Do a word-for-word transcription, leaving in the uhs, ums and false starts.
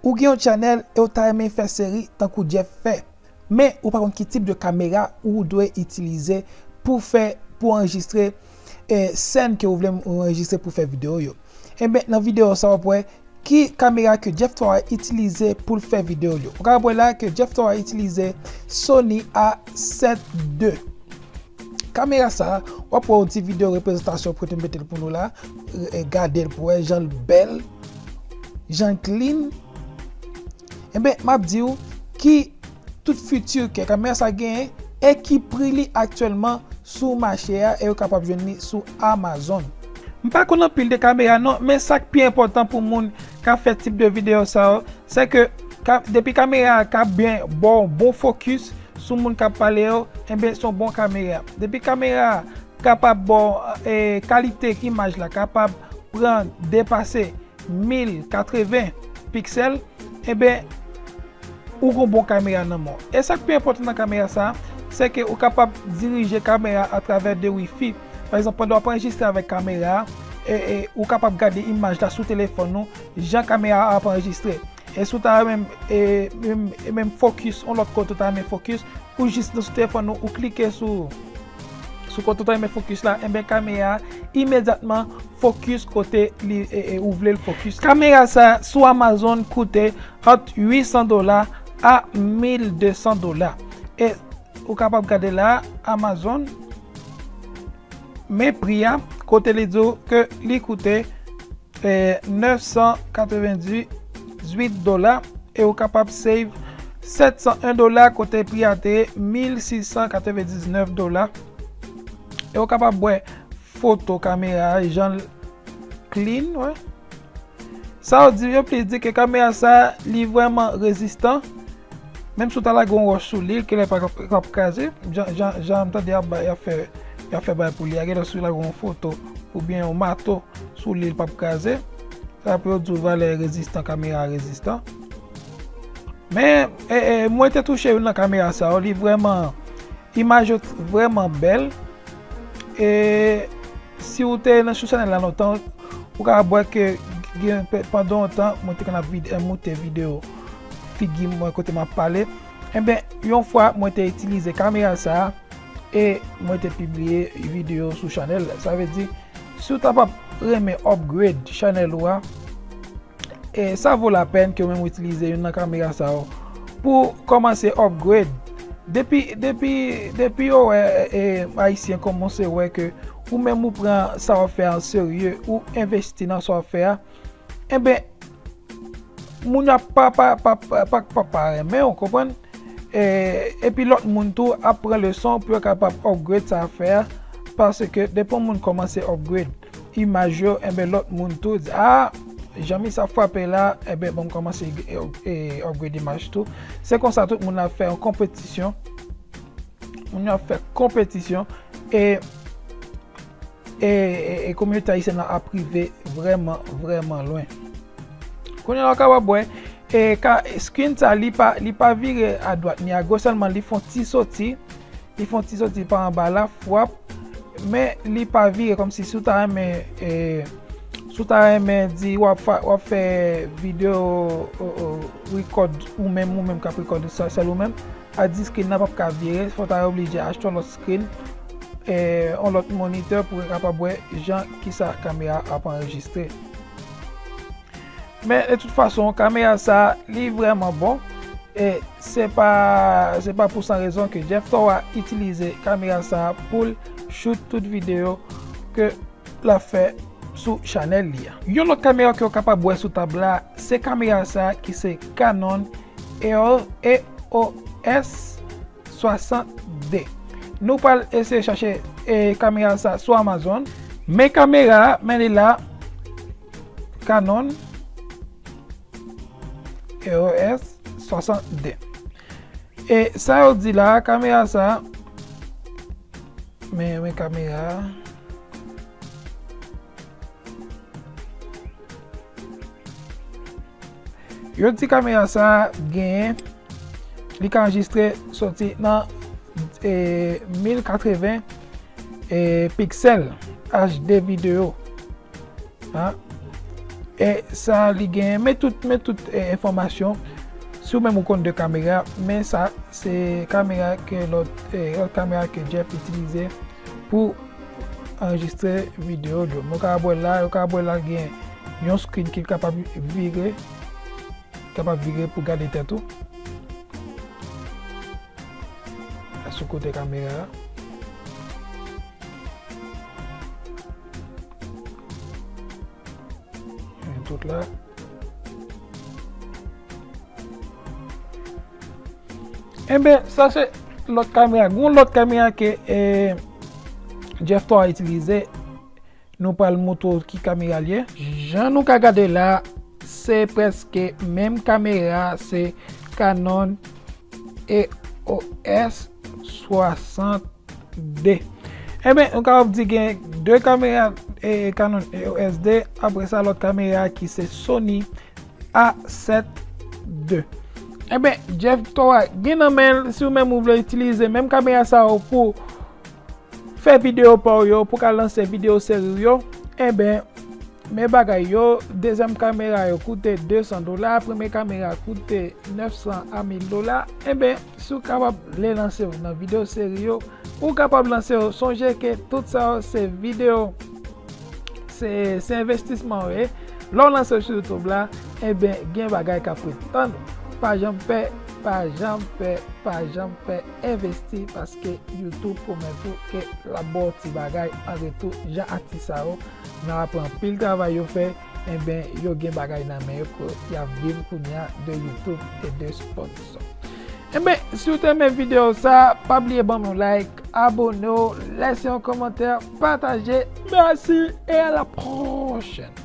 Ou gen yon channel e w ta renmen fè seri tankou Jeff fè, men ou pa konn ki tip de kamera ou dwe itilize pou fè, pou anrejistre, eh, sèn ke ou vle anrejistre pou fè videyo yo. Enben, nan videyo sa w ap wè ki kamera ke Jeff Thor itilize pou l fè videyo yo. Ou ka wè la ke Jeff Thor itilize Sony A sèt de. Kamera sa, w ap wè yon ti videyo reprezantasyon pou te mete l pou nou la. E, gade l pou wè jan l bèl, jan l clean. Enben, m ap di w ki tout feature ke kamera sa genyen e ki pri li aktyèlman sou mache a e ou kapab jwenn li sou Amazon. M pa konn anpil de kamera non, men sa k pi enpòtan pou moun k ap fè tip de videyo sa yo, se ke ka, depi kamera a ka byen ba w bon fokis sou moun k ap pale yo, enben se yon bon kamera. Depi kamera a kapab ba w, e, kalite imaj la kapab pran depase mil katreven piksèl, enben, ou gon bon kamera nan men w. E sa k pi enpòtan nan kamera sa, se ke ou kapab dirije kamera atravè de wifi. Pa egzanp, pandan w ap anrejistre avèk kamera a, e, e, ou kapab gade imaj la sou telefòn ou, jan kamera a ap anrejistre. E si w ta renmen, e, menm, e menm fokis, yon lòt kote w ta renmen fokis, ou jis nan sou telefòn ou, ou klike sou, sou kote w ta renmen fokis la, enben kamera a imedyatman fokis kote li, e, e, ou vle l fokis. Kamera sa sou Amazon koute ant uit san dola a mil de san dola. E ou kapab gade la, Amazon, men pri a, kote li di w ke li koute, e, nèf san katrevendizuit dola, e ou kapab save sèt san en dola kote pri a te ye mil sis san katrevendiznèf dola. E ou kapab wè foto kamera a, jan l clean, wè. Sa yo di, yo plis di ke kamera sa, li vrèman rezistan. Menm si w ta lage yon wòch sou li, genlè pa k ap, k ap kraze. Jan, jan, jan m tande y ap bay, y ap fè, y ap fè bay pou li a, genlè si w lage yon foto oubyen yon mato sou li, li p ap kraze. Sa pou yo di w valè rezistan, kamera a rezistan. Men, e, e, mwen te touche youn nan kamera sa yo, li vrèman, imaj yo t-, vrèman bèl. E si w te nan sou chanèl la lontan, ou ka wè ke gen, pandan yon tan, mwen te konn ap vid-, e, moute videyo figi mwen kote m ap pale. Enben, yon fwa, mwen te itilize kamera sa a e mwen te pibliye videyo sou chanèl la. Sa vle di, si w ta p ap renmen upgrade chanèl ou a, e sa vo lapèn ke w menm w itilize youn nan kamera sa yo pou kòmanse upgrade. Depi, depi, depi yo wè, e, Ayisyen kòmanse wè ke ou menm ou pran sa w ap fè a an serye, ou envesti nan sa w ap fè a, enben, moun yo ap pa, pa, pa, pa, pa, pa, pa renmen w, konprann? E, epi lòt moun tou ap pran leson pou yo kapab upgrade sa w ap fè a, paske depi yon moun kòmanse upgrade imaj yo, enben lòt moun tou di, "A, jan misye ap frape la, enben ban m kòmanse, e, e, upgrade imaj tou." Se konsa tout moun ap fè yon konpetisyon. Moun yo ap fè konpetisyon e, e, e, e kominote ayisyèn nan ap rive vrèman, vrèman lwen. Kounye a la w kapab wè, e, ka, screen sa li pa, li pa vire adwat ni agoch, sèlman li fè yon ti soti, li fè yon ti soti pa anba la, fwap, men li pa vire kòmsi si w ta renmen, e, si w ta renmen di w ap fa-, w ap fè videyo, o, o, record ou menm, ou menm k ap record sa, sèl ou menm, a di screen nan p ap ka vire, fò w ta oblije achte yon lòt screen, e, yon lòt monitè pou w kapab wè jan kisa kamera a ap anrejistre. Men, de tout fason, kamera sa, li vrèman bon. E se pa, se pa pou san rezon ke Jeff Thor itilize kamera sa pou l shoot tout videyo ke l ap fè sou chanèl li a. Yon lòt kamera ke w kapab wè sou tab la, se kamera sa ki se Canon E O S swasant de. Nou pral eseye chache, e, kamera sa sou Amazon. Men kamera a, men li la, Canon E O S swasant de. E sa yo di la, kamera sa, men, men kamera a. Yo di kamera sa genyen, li ka anrejistre soti nan, e, mil katreven, e, piksèl H D videyo. An. E sa li genyen, men tout, men tout e, enfòmasyon. Si w menm ou konn de kamera, men sa se kamera ke lòt, e, lòt kamera ke Jeff itilize pou anrejistre videyo l yo. Men w kapab wè la, w kapab wè la gen yon screen ki kapab vire, kapab vire pou gade tèt ou. Sou kote kamera a. Tout la. Enben, sa se lòt kamera. Gon lòt kamera ke e, Jeff Towa itilize. Nou pral montre w ki kamera l ye. Jan nou ka gade la, se prèske menm kamera, se Canon E O S swasant de. Enben, nou kapab di gen de kamera e, Canon E O S de, apre sa lòt kamera ki se Sony A sèt de. Enben, Jeff Towa gen nan men l, si w menm ou vle itilize menm kamera sa yo pou fè videyo pa w yo, pou ka lanse videyo seri w yo, enben, men bagay yo, dezyèm kamera yo koute de san dola, premye kamera koute nèf san a mil dola, enben, si w kapab vle lanse w nan videyo seri yo, ou kapab lanse w. Sonje ke tout sa yo se videyo, se, se envestisman yo ye. Lè w lanse w sou YouTube la, enben, gen bagay k ap ret tann ou. Pa janm pè, pa janm pè, pa janm pè, envesti paske YouTube pwomèt ou ke l ap ba w ti bagay an retou, jan atis sa yo, nan apre anpil travay yo fè, enben, yo gen bagay nan men yo ke y ap viv kounye a de YouTube e de sponsor. Enben, si w te renmen videyo sa, pa bliye ban m yon like, abone w, lèse yon kòmantè, pataje. Mèsi e a la pwochèn.